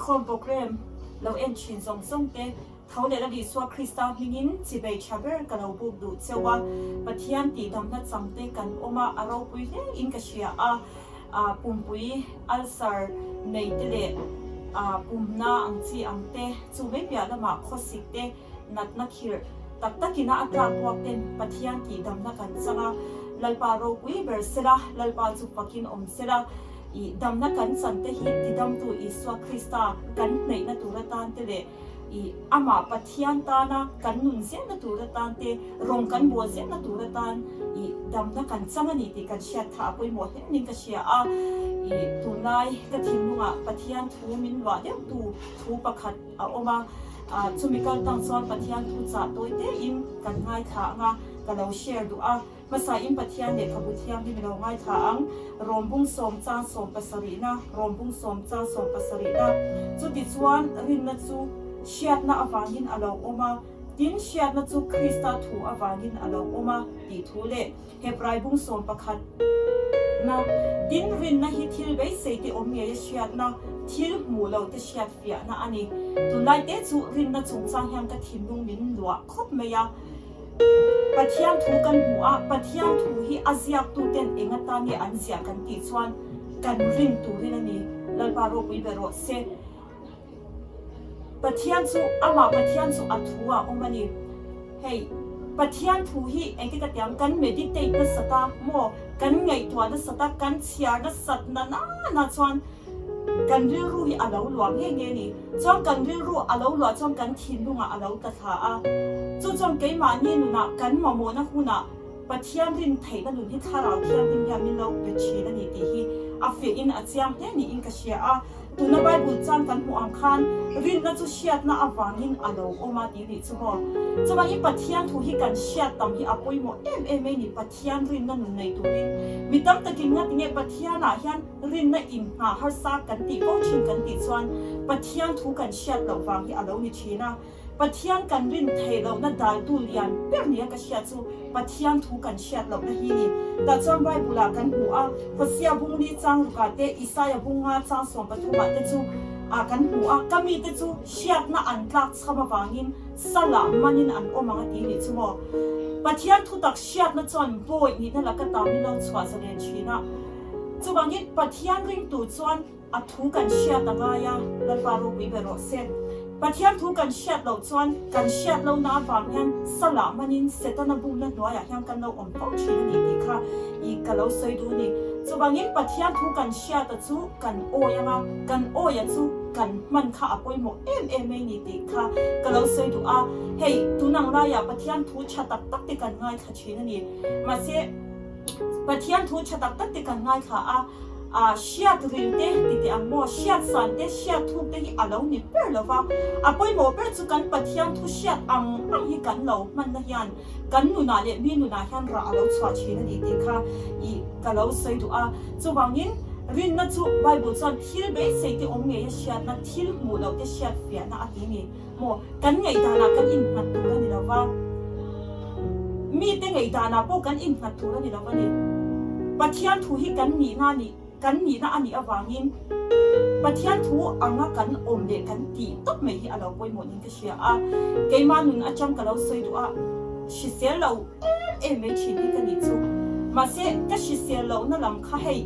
Inkhawm program lo en thin zawng zawng te tho leh Lal Isua Krista hmingin chibei tha ber ka lo buk duh cheu a, Pathian tihdamna chang te kan awm a, a ropui hle in ka hria a, pumpui ulcer nei te leh pumna ang chi ang te chu mai piah lamah khawsik te natna khirh tak takina a tlak buak ten Pathian tihdamna kan chang a, Lalpa ropui ber sela, Lalpa chu fakin awm sela. I damna kan chan te hi tidamtu Isua Krista kan hneihna tur atan te leh i amah Pathian tana kan nun zelna tur atan te, rawng kan bawl zelna tur atan i damna kan chang a ni tih kan hriat kha a pawimawh hle niin ka hria a. I tunlai ka thinlungah Pathian thu min luah deuhtu thu pakhat a awm a, chumi kal tang chuan Pathian thu chah tawi tein kan ngaithla ang a, ka lo share duh a. Hmasain Pathian lehkhabu thianghlim i lo ngaithla ang, Rawmbung sawm chang sawm pasarihna, Rawmbung sawm chang sawm pasarihna. Chutichuan, rinna chu hriatna avangin a lo awm a, tin, hriatna chu Krista thu avangin a lo awm a, tih thu leh Hebrai bung sawm pakhat na, Tin, rinna hi thil beisei te awm ngei a hriatna, thil hmuh loh te hriat fiahna a ni. Tunlai te chu rinna chungchang hian ka thinlung min luah khawp mai a. Pathian thu kan hmu a, Pathian thu hi a ziaktuten eng atan nge an ziah kan tih chuan kan rin turin a ni. Lalpa ropui ber rawh se. Pathian chu, amah Pathian chu a thu ah awm a ni. Hei, Pathian thu hi engti ka tiang, kan meditate nasat a maw, kan ngaihtuah nasat a, kan chhiar nasat na na chuan, Kan rilru hi a lo luah nge nge ni? Chuan kan rilru a lo luah chuan kan thinlungah a lo tla thla a. Chu chuan keimahni nunah kan mamawhna hunah Pathian rin theihna nun hi Thlarau Thianghlim hian min lo pe thin a ni tih hi a fiahin a chiang hle niin ka hria a. Tuna Bible chuan kan hmuh ang khan rinna chu hriatna avangin a lo awm a tih nih chu maw. Chuvangin Pathian thu hi kan hriat tam hi a pawimawh em em mai ni Pathian rinna nun nei turin. Mi tam takin ngatinge Pathianah hian Rinna inhngah harsa kan tih fo thin kan tih chuan Pathian thu kan hriat loh vang hi a lo ni thin a. Pathian kan rin theih lohna daltu lian ber nia ka hriat chu Pathian thu kan hriat lohna hi ni. Tah chuan Bible-ah kan hmu a, Hosea bung li chang rukah te, Isaia bung nga chang 13ah te chu ah kan hmu a, ka mite chu hriatna an tlak chham avangin salah manin an awm ang a ti nih chu maw. Pathian thutak hriatna chuan bawi nihna laka ta min lo chhuah zalen thin a. Chuvangin Pathian ringtu chuan a thu kan hriat a ngai a, Lalpa ropui ber rawh se. Pathian thu kan hriat loh chuan kan hriat lohna avang hian salah hmanin Setana bumna hnuaiah hian kan lo awm fo thin a ni tih kha i ka lo sawi duh a ni. Chuvangin Pathian thu kan hriata chu kan awi ang a, kan awia chu kan hman kha a pawimawh em em mai ni tih kha ka lo sawi duh a. Hei, tunang laiah Pathian thu tha tak tak te kan ngaithla thin a ni. Mahse. Pathian thu tha tak tak te kan ngaithla a, ah hriat ril te ti teh ang maw, hriat san te, hriat thuk te hi a lo ni ber lo va. A pawimawh ber chu kan Pathian thu hriat ang ang hi kan lo hmanna hian kan nunah leh mi nunah hian rah a lo chhuah thin a ni tih kha i ka lo sawi duh a. Chuvangin rinna chu Bible chuan thil beisei te awm ngei a hriatna, thil hmuh loh te hriat fiahna a ti a ni. Maw, kan ngaihdanah kan innghat tur a ni lo va, mite ngaihdanah pawh kan innghat tur a ni lo va ni. Pathian thu hi kan nihna a nih, kan nihna a nih avangin Pathian thu anga kan awm leh kan tih tawp mai hi a lo pawimawh niin ka hria a. Keimah nun atang ka lo sawi duh a, hrisel lo em em mai thin hi ka nih chu. Mahse, ka hrisel lohna lam kha hei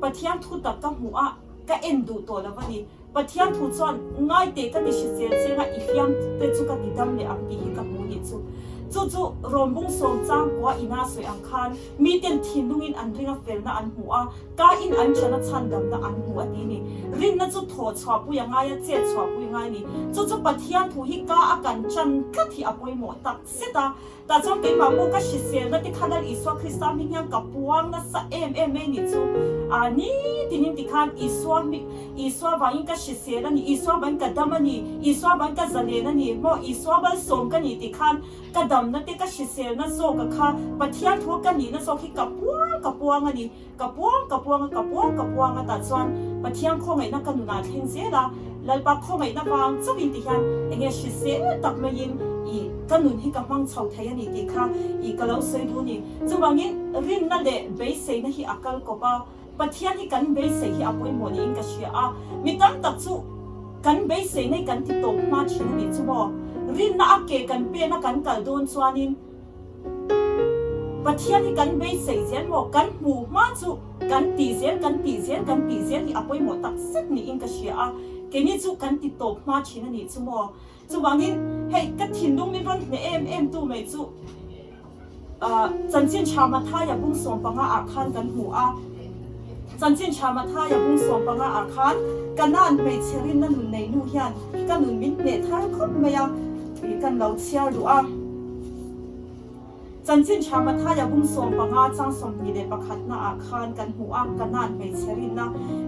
Pathian thu tak ka hmuh a, ka en duh tawh lo va ni. Pathian thu chuan, Ngaite ka ti hrisel cheng a, i hliam te chu ka ti dam leh ang tih hi ka hmu nih chu. Chu chu Rawmbung sawm chang kua ina sawi ang khan miten thinlungin an ring a felna an hmu a, ka in an chana chhandamna an hmu a ti ni. Rinna chu thaw chhuahpui a ngai a, chet chhuahpui a ngai ni. Chu chu Pathian thu hi ka a kan chan tlat hi a pawimawh tak zet a. Tah chuan keimah pawh ka hriselna te kha Lal Isua Krista hming hian ka puang nasa em em mai nih chu. Ah nitinin tikhan Isua hming, Isua vangin ka hrisel a ni, Isua vangin ka dam a ni, Isua vangin ka zalen a ni, maw Isua malsawm ka ni tih khan ka damna te ka hriselna zawka kha Pathian thu ka nihna zawk hi ka puang ka puang a ni. Ka puang ka puang a, ka puang ka puang a tah chuan Pathian khawngaihna ka nunah thleng zel a, Lalpa khawngaihna vang chauhin ti hian enge hrisel tak maiin i ka nun hi ka hmang chho thei a ni tih kha i ka lo sawi duh a ni. Chuvangin rinna leh beiseina hi a kal kawp a, Pathian hi kan beisei hi a pawimawh niin ka hria a, mi tam tak chu. Kan beisei nei kan ti tawp hma thin a nih chu maw? Rinna a ke kan pen a kan kal dawn chuanin Pathian hi kan beisei zel maw? Kan hmu hma chu kan tih zel, kan tih zel, kan tih zel hi a pawimawh tak zet niin ka hria a, keini chu kan ti tawp hma thin a nih chu maw? Chuvangin hei ka thinlung min rawn hneh em em tu mai chu Chanchin Tha Mathaia bung 15 ah khan kan hmu a. Chanchin Tha Mathaia bung 15 ah khan Kanaan hmeichhe rinna nun nei nu hian ka nun min hneh thar khawp mai a tih kan lo chhiar duh a. Chanchin Tha Mathaia bung 15 chang 21 na ah khan kan hmu a, Kanaan hmeichhe rinna.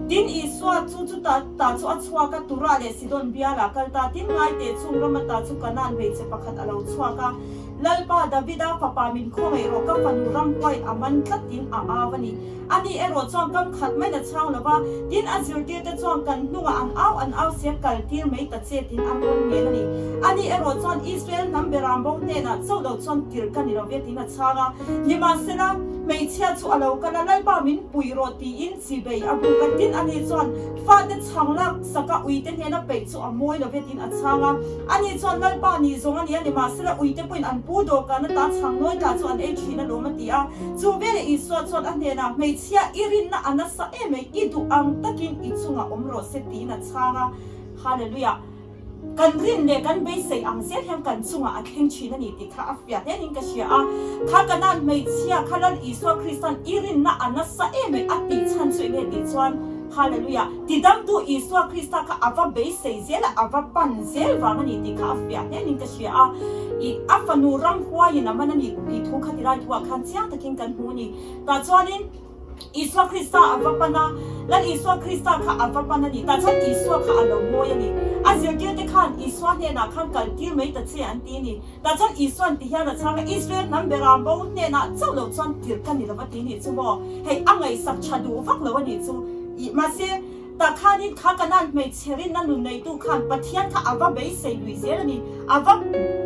Tin, Isua chu chuta ta chu a chhuak a, Tura leh Sidon bialah kal ta. Tin, ngaite chung rama ta chu Kanaan hmeichhe pakhat a lo chhuak a. Lalpa Davida fapa min khawngaih rawh ka fanu ramhuai a man tlatin a au a ni. Ani erawh chuan kam khat mai na chhang lo va, tin a zirtirte chuan kan hnungah an au an au sia kal tir mai ta che tin an rawn ngel a ni. Ani erawh chuan Israel hnam berambo hnenah chauh lo chuan tir ka ni lo ve tin a chhang a. Nimahsela, hmeichhia chu a lo kal a, Lalpa min pui rawh tiin chibei a buk a, tin ani chuan fate chhang lak saka uite hnena peih chu a mawi lo ve tiin a chhang a. Ani chuan Lalpa ni zawng a ni a, nimahsela uite pawhin an pu dawhkan ata chhang nawi tla chu an ei thin alawm a ti a. Chu veleh Isua chuan a hnenah, Hmeichhia, i rinna a nasa em mai, i duh ang takin i chungah awm rawh se tiin a chhang a. Hallelujah! Kan rin leh kan beisei ang zel hian kan chungah a thleng thin a ni tih kha a fiah hlenin ka hria a. Kha Kanaan hmeichhia kha Lal Isua Krista'n i rinna a nasa em mai a tih chhan chu enge tih chuan, Hallelujah! Tidamtu Isua Krista kha a va beisei zel a, a va pan zel vang a ni tih kha a fiah hlenin ka hria a. I a fanu ramhuaiin a man a ni tih thu kha tilai thuah khan chiang takin kan hmu a ni. Tah chuanin Isua Krista a va pan a, Lal Isua Krista kha a va pan a ni. Tah chuan Isua kha a lo mawi a ni. A zirtirte khan Isua hnenah khan kal tir mai ta che an ti a ni. Tah chuan Isua'n ti hian a chhang a, Israel hnam beram bo hnenah chauh loh chuan tirh ka ni lo va ti nih chu maw? Hei a ngaihsak tha duh vak lo a nih chu. Ih, mahse, tah khanin kha Kanaan hmeichhe rinna nun neitu khan Pathian kha a va beisei lui zel a ni. A va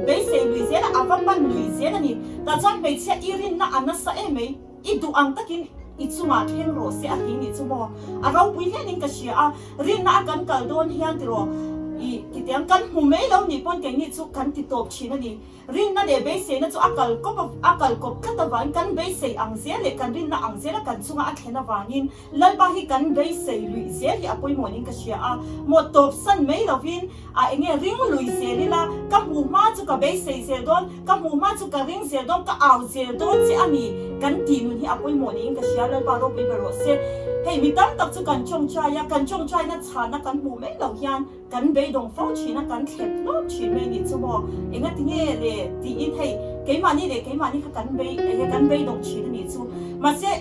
beisei lui zel a, a va pan lui zel a ni. Tah chuan hmeichhia i rinna a nasa em mai. I duh ang takin i chungah thleng rawh se a ti nih chu maw? A ropui hlenin ka hria a, rinna a kan kal dawn hian tiraw i ti teh ang, kan hmu mai lo nih pawn keini chu kan ti tawp thin a ni. Rinna leh beiseina chu a kal kawp a kal kawp tlat avangin kan beisei ang zel leh kan rinna ang zela kan chunga a thlen avangin Lalpa hi kan beisei luih zel hi a pawimawh niin ka hria a, maw tawp san mai lovin a enge ring lui zel ila, ka hmuh hma chu ka beisei zel dawn, ka hmuh hma chu ka ring zel dawn, ka au zel dawn che a ni kan tih nun hi a pawimawh niin ka hria, Lalpa ropui ber rawh se. Hei mi tam tak chu kan tawngtai a, kan tawngtaina chhana kan hmuh mai loh hian kan beidawng fo thin a, kan thlep hlawp thin mai nih chu maw, engati nge le tiin hei keimahni leh keimahni kha kan bei enge kan beidawng thin a nih chu, mahse,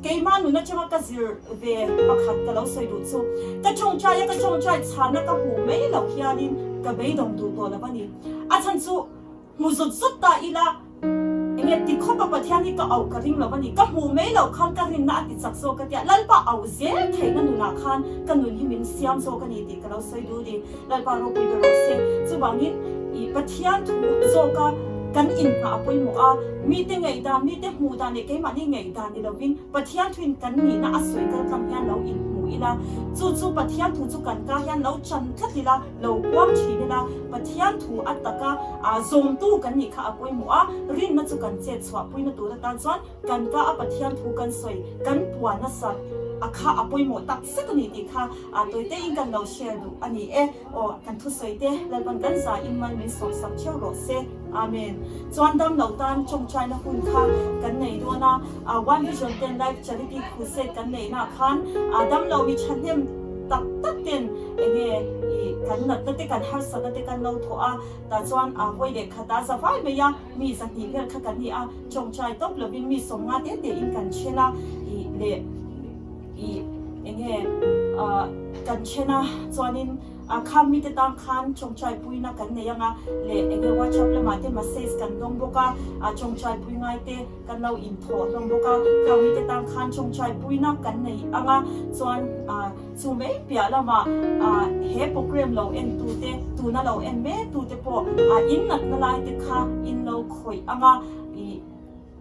Keimah nun atanga ka zir ve pakhat ka lo sawi duh chu, ka tawngtai a ka tawngtai chhana ka hmuh mai loh hianin ka beidawng duh tawh lo a ni. A chhan chu hmu zut zut ta ila enge ti khawp a Pathian hi ka auh ka ring lo a ni. Ka hmuh mai loh khan ka rinna a ti chak zawk ka tia, Lalpa auh zel theihna nunah khan ka nun hi min siam zawk a ni tih ka lo sawi duh a ni. Lalpa ropui ber rawh se. Chuvangin i Pathian thu zawka kan inhngah a pawimawh a, mite ngaihdan, mite hmuh dan leh keimahni ngaihdan ni lovin Pathian thuin kan nihna a sawi kal tlang hian lo inhmu ila, chu chu Pathian thu chu kan ka hian lo chan tlat ila, lo puang thin ila, Pathian thu a taka zawmtu kan nih kha a pawimawh a, rinna chu kan chet chhuahpuina tur atan chuan Kan ka a Pathian thu kan sawi, kan puan nasa a kha a pawimawh tak zet a ni tih kha a tawite in kan lo share duh a ni e. Aw, kan thusawi te Lalpan kan za in mal min sawm sak theuh rawh se. Amen. Chuan dam lo tan tawngtaina hun kha kan nei dawn a, One Vision ten Life Charity Crusade kan neih nah khan dam lo mi thahnem tak tak ten enge i kan natna te kan harsatna te kan lo thawh a, tah chuan a vawi leh khat a za vai mai a, mi 200 vel kha kan ni a. Chawngchai tawp lovin mi 50 te te in kan then a, ih leh ih enge ah kan then a, chuanin ah khang mite tan khan chawngchai puina kan nei anga leh enge WhatsApp lamah te message kan dawng bawk a, ah chawngchai pui ngai te kan lo inthawh hlawm bawk a, khang mite tan khan chawngchai puina kan nei anga chuan ah chu mai piah lamah ah he program lo en tute tuna lo en mek tute pawh ah in natna lai te kha in lo khawih anga ih.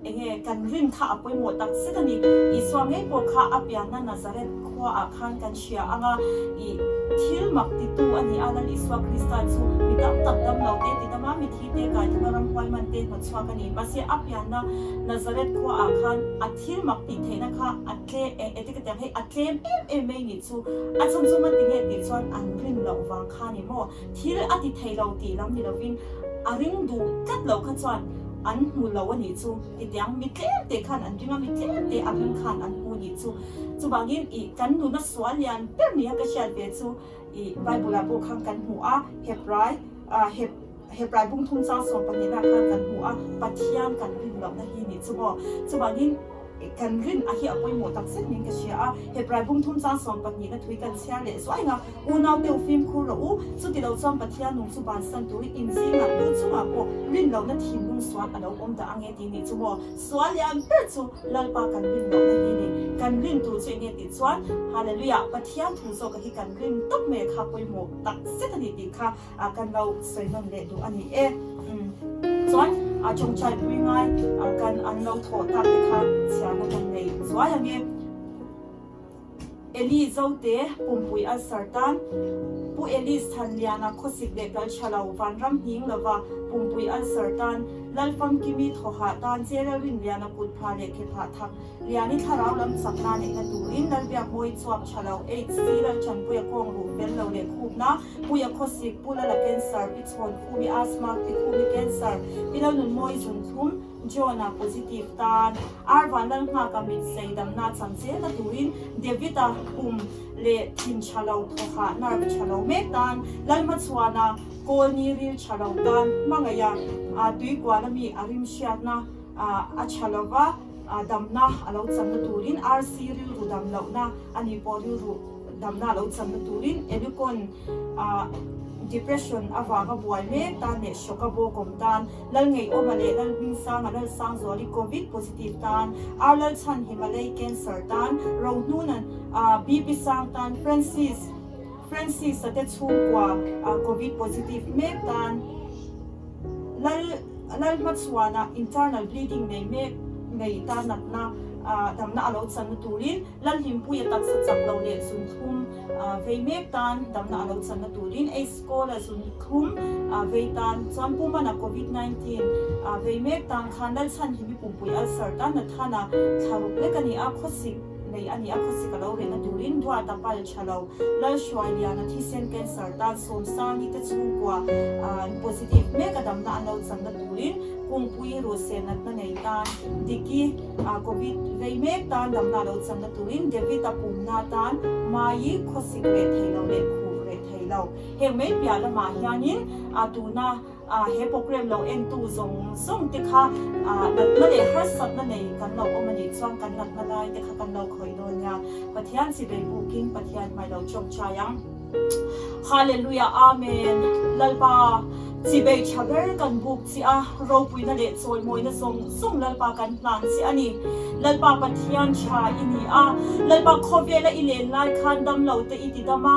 Enge kan rin kha a pawimawh tak zet a ni. Isua ngei pawh kha a pianna Nazareth khuaah khan kan hria ang a, i thil mak titu a ni a, Lal Isua Krista chu mi tam tak dam lo te ti dam a, mithi te kai thawk a ramhuai man te hnawtchhuak a ni. Mahse a pianna Nazareth khuaah khan a thil mak tih theihna kha a tle e eti ka ti ang hei a tlem em em mai nih chu. A chhan chu ngatinge tih chuan an rin loh vang kha a ni maw? Thil a ti thei lo tih lam ni lovin a ring duh tlat lo kha chuan an hmu lo a nih chu. Titiang mi tlem te khan an ring a, mi tlem te a ring khan an hmu nih chu. Chuvangin ih kan nuna sual lian ber nia ka hriat ve chu ih Bible ah pawh khan kan hmu a, Hebrai ah Heb Hebrai bungthum chang 12 ah khan kan hmu a, Pathian kan rin lohna hi nih chu maw. Chuvangin. Kan rin a hi a pawimawh tak zet niin ka hria a, Hebrai bungthum chang 12 na thui kan chhiar leh zuai nga, Unau deuh fimkhur rawh u, chuti lo chuan Pathian nung chu bansan turin inzingah tu chungah pawh rin lohna thinlung sual a lo awm dah ange tih nih chu maw? Sual lian ber chu Lalpa kan rin lohna hi ni. Kan rin tur chu enge tih chuan Hallelujah Pathian thu zawka hi kan rin tawp mai kha pawimawh tak zet a ni tih kha kan lo sawi nawn leh duh a ni e. Chuan tawngtai pui ngai kan an lo thawh tak te kha chhiarna kan nei zuai ang e. Eli Zote pumpui ulcer tan Pu Elis Thanliana khawsik leh kal tha lo vanram hning lova pumpui ulcer tan Lalfamkimi thawhah tan Cherel Rinliana kut pha leh ke phah thak Liani thlarau lam chakna neihna turin Lalbiakmawi chuap tha lo AIDS Lalchanpuia kawng ruh fel lo leh khupna Puia khawsik, Pu Lala cancer, Pi Chhawn Khumi asthma, Pi Khumi cancer, Pi Lalnunmawi zunthlum, John-a positive tan, Ar Vanlal nghaka mit sei damna cham zelna turin, David-a pum leh thin tha lo thawhah nerve tha lo mek tan, Lalhmachhuana kawlni ril tha lo tan, hmangaiha tuikuala mi a rim hriatna a tha lova damna a lo chamna turin, RC rilru dam lohna a ni pawh rilru. Damna lo channa turin Elucon ah depression avanga buai mek tan leh shock a bawkawm tan, Lalngeiawma leh Lalhmingsanga Lalsangzuali Covid positive tan, Ar Lalchhan Himalay cancer tan, Rohnunan ah BP sang tan, Francis Francis a te chhungkua ah Covid positive mek tan, Lal Lalhmachhuana internal bleeding nei mek nei tan natna damna a lo channa turin, Lalhlimpuia taksa chak lo leh zunthlum vei mek tan damna a lo channa turin Eiskawla zunthlum vei tan chuan Pu Mana Covid 19 vei mek tan khan Lalchhanhimi pumpui ulcer tan Nathana thlaruk lek a ni a, khawsik nei a ni a, khawsik a lo rehna turin Duata pal tha lo Lalhruailiana thisen cancer tan Sawmsangi te chhungkua positive mek a damna an lo channa turin Kungpui Ruse natna nei tan Diki Covid vei mek tan damna lo channa turin David-a pumna tan Mai khawsik reh thei lo leh khuh reh thei lo. Heng mai piah lamah hianin tuna he program lo entu zawng zawng te kha natna leh harsatna nei kan lo awm a nih chuan kan natna lai te kha kan lo khawih dawn nia. Pathian chibei bukin Pathian hmai lo chawkchai ang. Hallelujah Amen Lalpa chibei tha ber kan buk chi a ropuina leh chawimawina zawng zawng Lalpa kan hlan chi a ni Lalpa Pathian tha i ni a Lalpa khawvela i len lai khan damlo te i ti dam a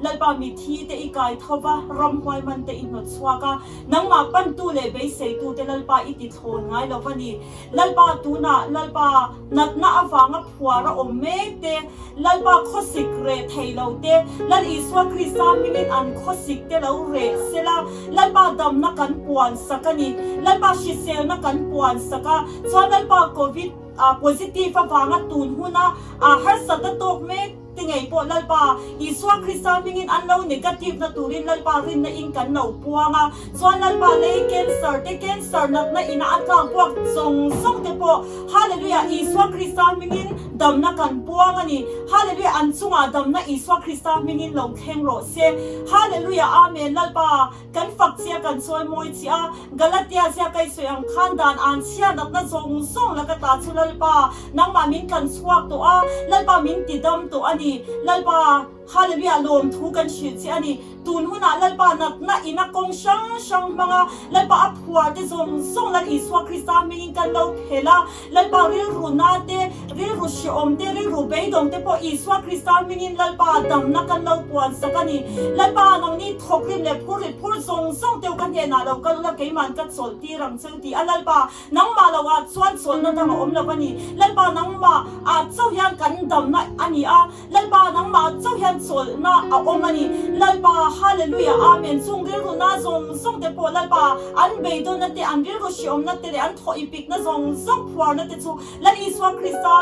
Lalpa mithi te i kai tho va ramhuai man te i hnawt chhuak a nangmah pantu leh beiseitu te Lalpa i ti thlawn ngai lo va ni Lalpa tunah Lalpa natna avanga phuar a awm mek te, Lalpa khawsik reh thei lo te, Lal Isua Krista hmingin an khawsik te lo reh sela, Lalpa damna kan puan sak a ni. Lalpa hriselna kan puan sak a, chuan Lalpa Covid positive avanga tun huna harsatna tawk mek te ngei pawh Lalpa Isua Krista hmingin an lo negative na turin Lalpa rinna in kan lo puang a, chuan Lalpa lei cancer te cancer natna ina a tlak buak zawng zawng te pawh Hallelujah Isua Krista hmingin damna kan puang a ni Hallelujah an chungah damna Isua Krista hmingin lo thleng rawh se Hallelujah Amen Lalpa Kan fak chia kan chawi mawi chi a, Galatia zia kai sawi ang khan dan an chhia natna zawng zawng laka ta chu Lalpa, nangmah min tlan chhuak tawh a, Lalpa min ti dam tawh a ni. Lalpa. Hallelujah lawmthu kan hrilh che a ni. Tun hunah Lalpa natna ina kawng hrang hrang hmanga Lalpa a phuar te zawng zawng Lal Isua Krista hmingin kan lo phelh a, Lalpa rilru na te, rilru hrehawm te, rilru beidawng te pawh Isua Krista hmingin Lalpa damna kan lo puan sak a ni. Lalpa nangni thawkrim leh phur rit phur zawng zawng teu ka hnenah lo kal ula keiman ka chawlh tir ang cheu ti a Lalpa Nangmah lo ah chuan chawlhna dang a awm lo a ni. Lalpa nangmah ah chauh hian kan damna a ni a. Lalpa nangmah ah chauh hian chawlhna a awm a ni. Lalpa Hallelujah Amen chung rilru na zawng zawng te pawh Lalpa an beidawnna te an rilru hriawmna te leh an thaw ipikna zawng zawng phuarna te chu Lal Isua Krista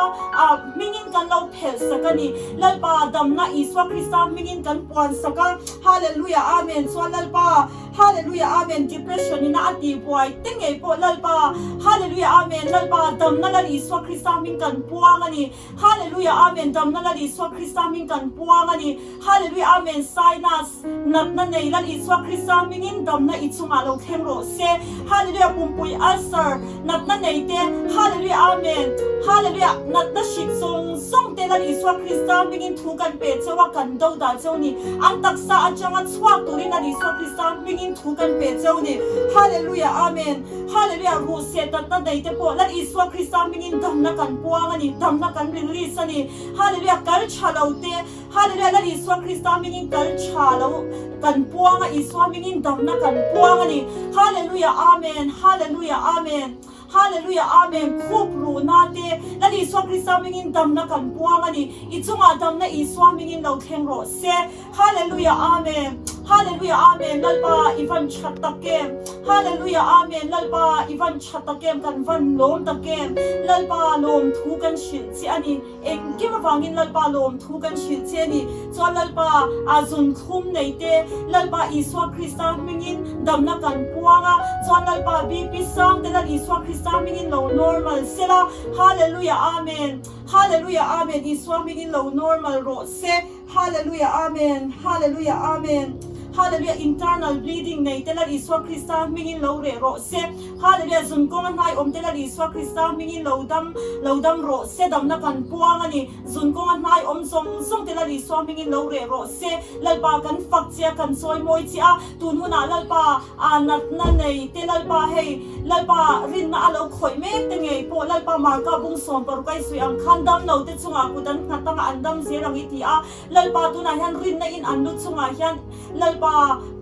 ah hmingin kan lo phelh sak a ni. Lalpa damna Isua Krista hmingin kan puan sak a. Hallelujah Amen chuan Lalpa Hallelujah Amen Depression ina a tih buai te ngei pawh Lalpa Hallelujah Amen Lalpa damna Lal Isua Krista hming kan puang a ni Hallelujah Amen damna Lal Isua Krista hming kan puang a ni Hallelujah Amen Sinus natna nei Lal Isua Krista hmingin damna i chungah lo thleng rawh se Hallelujah Pumpui ulcer natna nei te Hallelujah Amen Hallelujah natna hrik zawng zawng te Lal Isua Krista hmingin thu kan pe cheu a kan do dal cheu ni An taksa atanga chhuak turin Lal Isua Krista hmingin thu kan pe cheu ni. Hallelujah Amen. Hallelujah Ruh seh tatna nei te pawh Lal Isua Krista hmingin damna kan puang a ni, damna kan release a ni. Hallelujah Kal tha lo te Hallelujah Lal Isua Krista hmingin kal tha lo kan puang a, Isua hmingin damna kan puang a ni. Hallelujah Amen. Hallelujah Amen. Hallelujah Amen khup ruhna te Lal Isua Krista hmingin damna kan puang a ni. I chungah damna Isua hmingin lo thleng rawh se. Hallelujah Amen Hallelujah Amen Lalpa i van tha tak em Hallelujah Amen Lalpa i van tha tak em kan van lawm tak em Lalpa lawm thu kan hrilh che a ni. Engkim avangin Lalpa lawm thu kan hrilh che a ni. Chuan Lalpa a zun thlum nei te, Lalpa Isua Krista hmingin damna kan puang a, chuan Lalpa BP sang te Lal Isua Krista hmingin lo normal sela. Hallelujah Amen Hallelujah Amen Isua hmingin lo normal rawh se. Hallelujah Amen Hallelujah Amen Hallelujah Internal bleeding nei te Lal Isua Krista hmingin lo reh rawh se Hallelujah Zun kawnga hnai awm te Lal Isua Krista hmingin lo dam lo dam rawh se damna kan puang a ni Zun kawnga hnai awm zawng zawng te Lal Isua hmingin lo reh rawh se Lalpa kan fak che a kan chawi mawi che a tun hunah Lalpa a natna nei te Lalpa hei Lalpa rinna a lo khawih mek te ngei pawh Lalpa Marka bung sawm paruk a i sawi ang khan dam lo te chungah kut an nghat anga an dam zel ang i ti a, Lalpa tunah hian rinna in an lu chungah hian Lalpa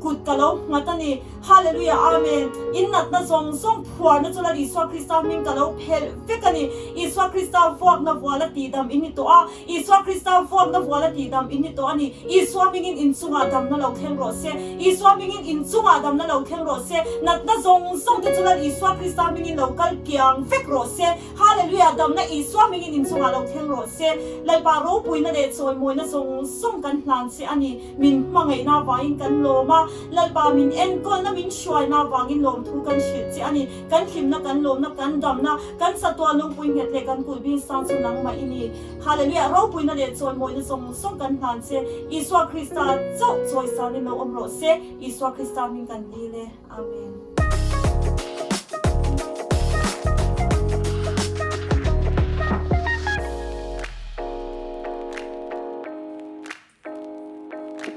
kut ka lo nghat a ni. Hallelujah Amen. In natna zawng zawng phuarna chu Lal Isua Krista hming ka lo phelh vek a ni. Isua Krista vuakna vuala tihdam in ni tawh a, Isua Krista vuakna vuala tihdam in ni tawh a ni. Isua hmingin in chungah damna lo thleng rawh se. Isua hmingin in chungah damna lo thleng rawh se. Natna zawng zawng te chu Lal Isua Krista hmingin lo kal kiang vek rawh se. Hallelujah! Damna Isua hmingin in chungah lo thleng rawh se. Lalpa ropuina leh chawimawina zawng zawng kan hlan che a ni. Min hmangaihna avangin kan lawm a, Lalpa min enkawlna min hruaina avangin lawmthu kan hrilh che a ni. Kan hlimna, kan lawmna, kan damna, kan chatuah lungpui nghet leh kan kulh bing sang chu nangmah i ni. Hallelujah! Ropuina leh chawimawina zawng zawng kan hlan che. Isua Krista chauh chawisanin lo awm rawh se. Isua Krista hming kan dil e. Amen.